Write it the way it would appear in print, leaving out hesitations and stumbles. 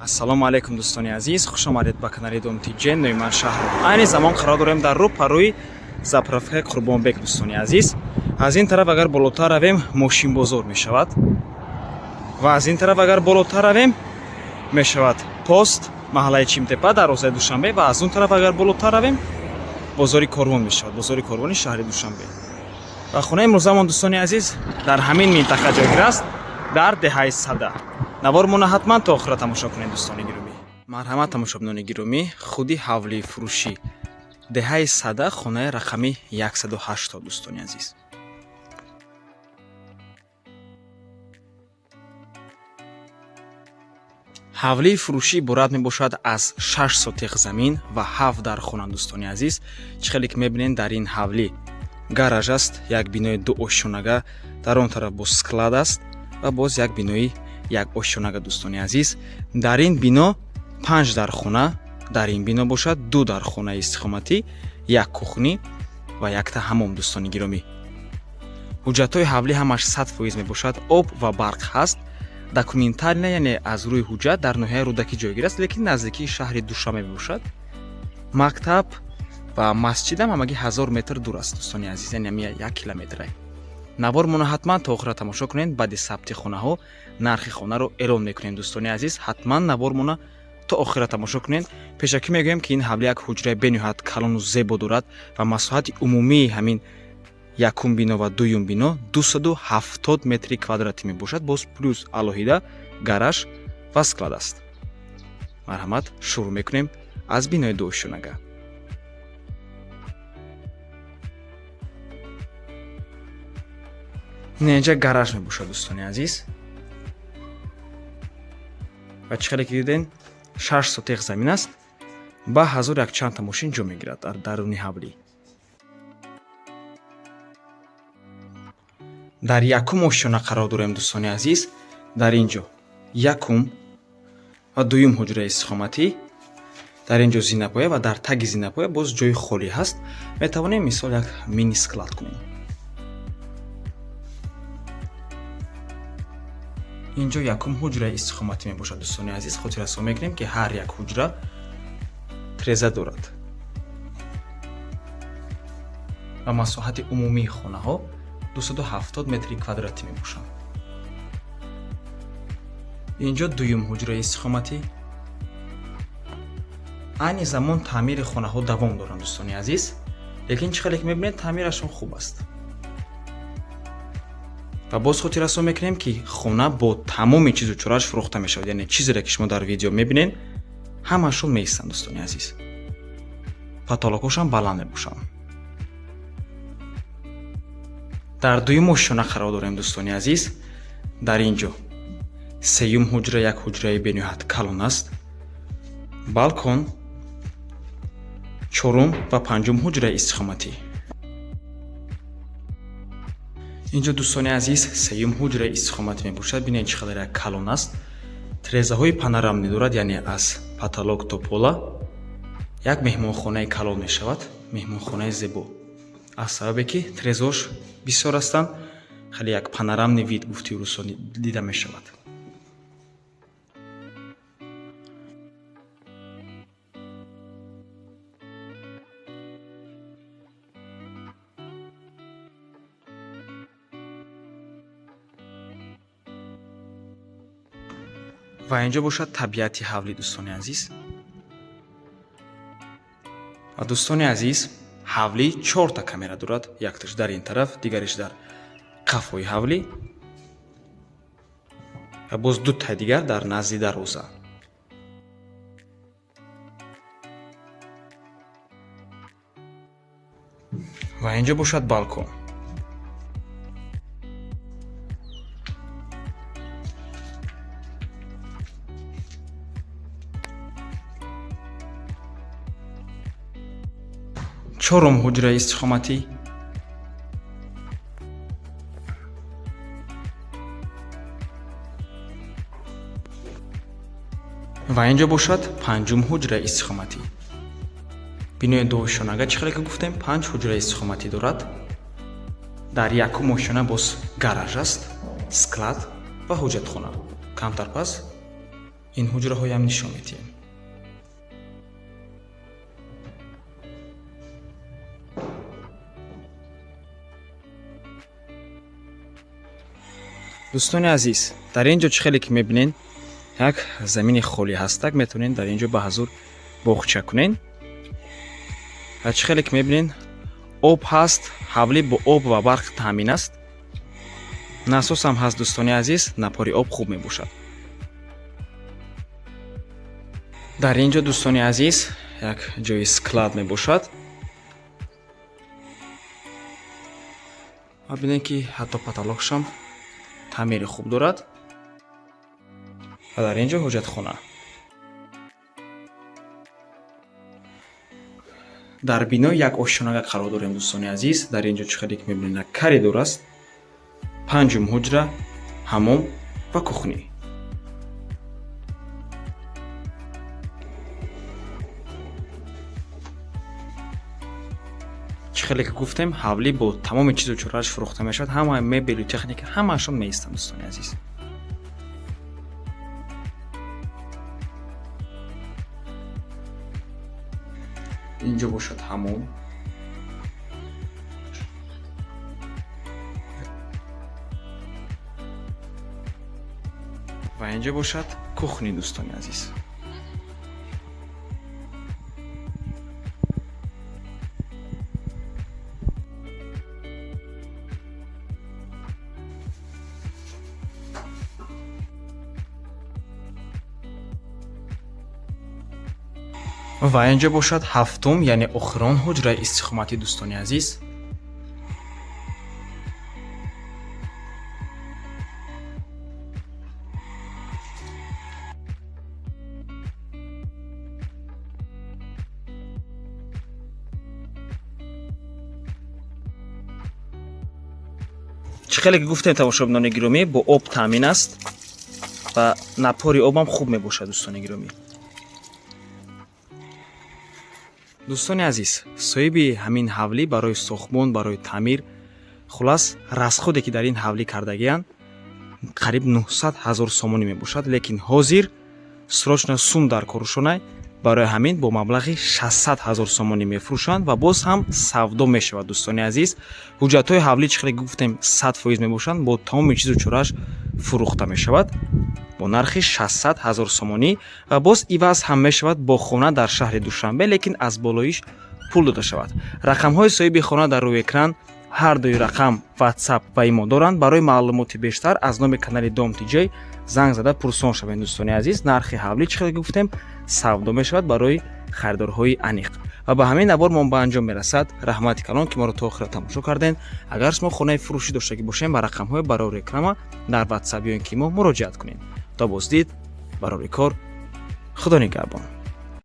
Ассалому алайкум, дӯстони азиз, хуш омадед ба канали Дом Тиҷен. Номи ман Шаҳром. Айни замон қарор дорем дар рӯпарӯи заправкаи Қурбонбек, дӯстони азиз. Аз ин тараф агар болотар равем, мошинбозор мешавад, ва аз ин тараф агар болотар равем, мешавад пост, маҳаллаи Чимтепа, дарвозаи Душанбе, ва аз он тараф агар болотар равем, бозори Корвон мешавад, бозори Корвони шаҳри Душанбе. Ва хонаи имрӯзамон, дӯстони азиз, дар ҳамин минтақа ҷойгир аст, дар деҳаи Сада. Навормона ҳатман то охира тамошо кунед, дӯстони гиромӣ. Марҳамат, тамошобинони гиромӣ, худи ҳавлии фурӯшӣ, деҳаи Сада, хонаи рақами 180, дӯстони азиз. Ҳавлии фурӯшӣ иборат мебошад аз 6 сотиқ замин ва 7 дархона, дӯстони азиз. Чӣ хеле ки мебинед, дар ин ҳавлӣ гараж аст, як бинои дуошёнага, дар он тараф боз склад аст ва боз як бинои як ошёнага, дӯстони азиз. Дар ин бино панҷ дархона, дар ин бино бошад ду дархонаи истиқоматӣ, як кухни ва якта ҳамом, дӯстони гиромӣ. Ҳуҷҷатҳои ҳавлӣ ҳамаш 100% мебошад, об ва барқ ҳаст. Документально, яъне аз рӯи ҳуҷҷат, дар ноҳияи Рӯдакӣ ҷойгир аст, лекин наздикии шаҳри Душанбе мебошад. Мактаб ва масҷидам ҳамагӣ 1000 метр дур аст, дӯстони азиз, яъне ҳами 1 километрай. Навормона ҳатман то охира тамошо кунед. Баъди сабти хонаҳо нархи хонаро эълон мекунем, дӯстони азиз. Ҳатман навормона то охира тамошо кунед. Пешакӣ мегӯем, ки ин ҳавли як ҳуҷраи бениҳоят калону зебо дорад ва масоҳати умумии ҳамин якум бино ва дуюм бино 270 метри квадратӣ мебошад, боз плюс алоҳида гараж ва склад аст. Марҳамат, шурӯъ мекунем аз бинои дуошёнага. Инҷа гараж мебошад, дӯстони азиз. Ва чӣ хеле ки дидем, 6 сотиқ замин аст, ба ҳазор якчандта мошин ҷо мегирад дар даруни ҳавлӣ. Дар якум ошёна қарор дорем, дӯстони азиз. Дар ин ҷо якум ва дуюм ҳуҷраи истиқоматӣ, дар ин ҷо зинапоя ва дар таги зинапоя боз ҷои холӣ ҳаст, метавонем мисол як мини склад кунем. Ин ҷо якум ҳуҷраи истиқоматӣ мебошад, дӯстони азиз. Хотиррасон мекунем, ки ҳар як ҳуҷра треза дорад ва масоҳати умумии хонаҳо 270 метри квадратӣ мебошанд. Ин ҷо дуюм ҳуҷраи истиқоматӣ. Айни замон таъмири хонаҳо давом доранд, дӯстони азиз, лекин чӣ хеле ки мебинед, таъмирашон хуб аст. Ва боз хотиррасон мекунем, ки хона бо тамоми чизу чорааш фурӯхта мешавад, яъне чизере ки шумо дар видео мебинед, ҳамаашон меистанд, дӯстони азиз. Потолокҳошам баланд мебошанд. Дар дуюм ошёна қарор дорем, дӯстони азиз. Дар ин ҷо сеюм ҳуҷра, як ҳуҷраи бениҳоят калон аст, балкон, чорум ва панҷум ҳуҷраи истиқоматӣ. Инҷо, дӯстони азиз, сеюм ҳуҷраи истиқоматӣ мебошад. Бинед, чӣ қадар як калон аст, трезаҳои панорамный дорад, яъне аз потолок то пола. Як меҳмонхонаи калон мешавад, меҳмонхонаи зебо. Аз сабабе ки трезаҳош бисёр ҳастанд, хеле як панорамный вид, гуфти рӯсо, дида мешавад. Ва инҷо бошад табиати ҳавлӣ, дӯстони азиз. Ва, дӯстони азиз, ҳавлӣ чорта камера дорад: якташ дар ин тараф, дигариш дар қафои ҳавлӣ ва боз дутаи дигар дар назди дарвоза. Ва инҷо бошад балкон. Чорум ҳуҷраи истиқоматӣ. Ва инҷо бошад панҷум ҳуҷраи истиқоматӣ. Бинои дуошёнага, чӣ хеле ки гуфтем, панҷ ҳуҷраи истиқоматӣ дорад. Дар якум ошёна боз гараж аст, склад ва ҳуҷҷатхона. Камтар пас Ин ҳуҷраҳоям нишон медиҳем. Дӯстони азиз, дар ин ҷо чӣ хеле ки мебинед, як замини холӣ ҳастак, метавонед дар ин ҷо ба ҳазур боғча кунед. Ва чӣ хеле ки мебинед, об ҳаст, ҳавлӣ бо об ва барқ таъмин аст. Насосам ҳаст, дӯстони азиз, напори об хуб мебошад. Дар ин ҷо, дӯстони азиз, як ҷои склад мебошад. Ва бинед, ки ҳатто потолокшам таъмири хуб дорад. Ва дар ин ҷо ҳоҷатхона. Дар бино як ошёнага қарор дорем, дӯстони азиз. Дар ин ҷо чӣ хеле ки мебинед, як коридор аст, панҷум ҳуҷра, ҳамом ва кухня. Чӣ хеле ки гуфтем, ҳавлӣ бо тамоми чизу чорааш фурӯхта мешавад, ҳамаи мебелу техника ҳамаашон меистанд, дӯстони азиз. Инҷо бошад ҳамом. Ва инҷо бошад кухня, дӯстони азиз. Ва инҷо бошад ҳафтум, яъне охирон ҳуҷраи истиқоматӣ, дӯстони азиз. Чӣ хеле ки гуфтем, тамошобинони гиромӣ, бо об таъмин аст ва напори обам хуб мебошад, дӯстони гиромӣ. Дӯстони азиз, соҳиби ҳамин ҳавлӣ барои сохтмон, барои таъмир, хулас расходе ки дар ин ҳавлӣ кардагианд, қариб 900 ҳазор сомонӣ мебошад, лекин ҳозир срочно сум дар корушонай, барои ҳамин бо маблағи 600 ҳазор сомонӣ мефурӯшанд ва боз ҳам савдо мешавад, дӯстони азиз. Ҳуҷҷатҳои ҳавлӣ, чӣ хеле гуфтем, 100% мебошанд, бо тамоми чизу чорааш фурӯхта мешавад бо нархи 600 ҳазор сомонӣ ва боз иваз ҳам мешавад бо хона дар шаҳри Душанбе, лекин аз болоиш пул дода шавад. Рақамҳои соҳиби хона дар рӯи экран, ҳар дуи рақам WhatsApp ва имо доранд. Барои маълумоти бештар аз номи канали Дом Тиҷей занг зада пурсон шавед, дӯстони азиз. Нархи ҳавлӣ, чӣ хеле гуфтем, савдо мешавад барои харидорҳои аниқ. Ва ба ҳамин навор мо ба анҷом мерасад. Раҳмати калон, ки моро то охира тамошо кардем. Агар шумо хонаи фурӯшӣ доштагӣ бошем, ба рақамҳои барои реклама дар WhatsApp ё ин ки мо муроҷиат кунед. То боздид, барори кор, Худо нигаҳбон.